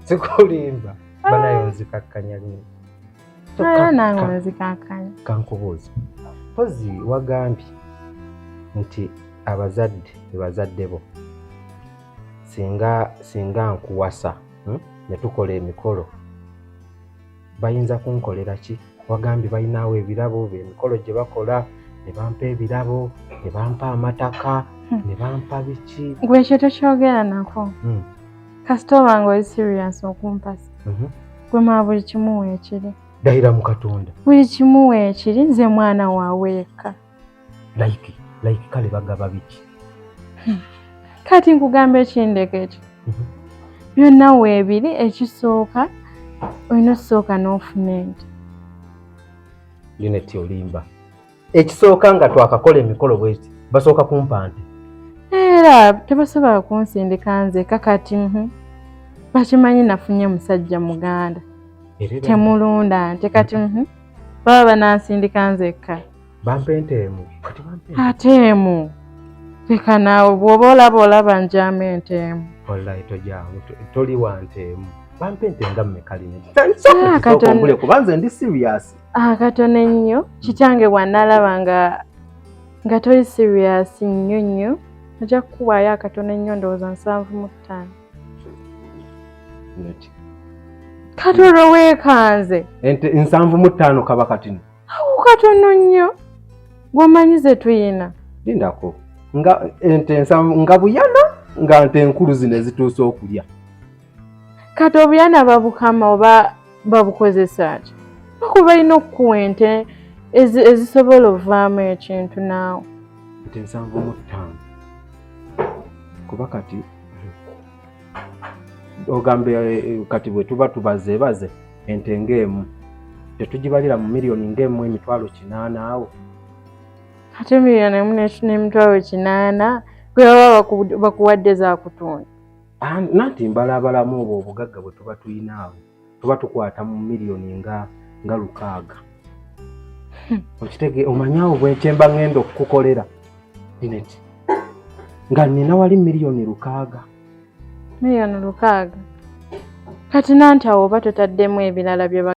Sikulimba banaye, onzikakkanya lino. Era nange onzikakkanya. Kankubuuza, mpozi wagambye nti abazadde be bazadde bo singa nkuwasa, Ne tukola emikolo, bayinza kunkolera ki? Wagambye balinawo ebirabo, emikolo gye bakola ne bampa ebirabo, ne bampa amataka, ne bampa biki? Gwe ekyo tokyogera nako. Kasita oba nga oli serious okumpasa, gwe maa buli kimu weekiri. Ddayira mu Katonda. Buli kimu weekiri, nze mwana waawe eka. Like kale bagaba biki? Kati nkugamba ekindeko ekyo, byonna weebiri. Ekisooka olina osooka n'ofuna ente. Linet, olimba. Ekisooka nga twakakola emikolo bweti, basooka kumpa nte? Era tebasobola kunsindika nzeka kati, Bakimanyi nafunye musajja muganda. Era Temulunda nte kati, Baba banansindika nzekka? Bampa ente emu kati, bampa ente. Ate emu leka naawe, bw'oba olaba njamu ente emu. Wallahi tojaamu, toli wa nte emu. Bampa ente nga mmeka, Linet? Ah, Ombule kuba nze ndi serious. Akatono ennyo. Kitange bw'anaalaba nga toli serious nnyo nnyo, ajja kukuwaayo akatono ennyo, ndowooza 75. Linet. Kati olwo weekanze. Ente 75 kaba katino? Awo katono nnyo, gw'omanyi ze tuyina. Lindako, nga ente 70 nga buyana, nga nte enkulu zino ezituuse okulya? Kati obuyana babukama oba babukozesa ki? Bakuba balina okukuwa ente ezisobola ovaamu ekintu naawe. Nte 75, kuba kati ogambe kati bwe tuba tubazeebaze ente ng'emu tetugibalira mu miliyoni ng'emu 800,000 awo? Ate miliyoni 1 n'emitwalo 800 gwe baba bakuwadde za kutunda? Ah, nanti mbalaabalamu obwo obugagga bwe tuba tuyina awo, tuba tukwata mu miliyoni nga 600. Okitege omanyi awo bwekyemba ŋŋenda okukukolera, Linet, nga nina wali miliyoni 600. Miliyoni 600 kati, nanti awo oba totaddemu ebirala bye.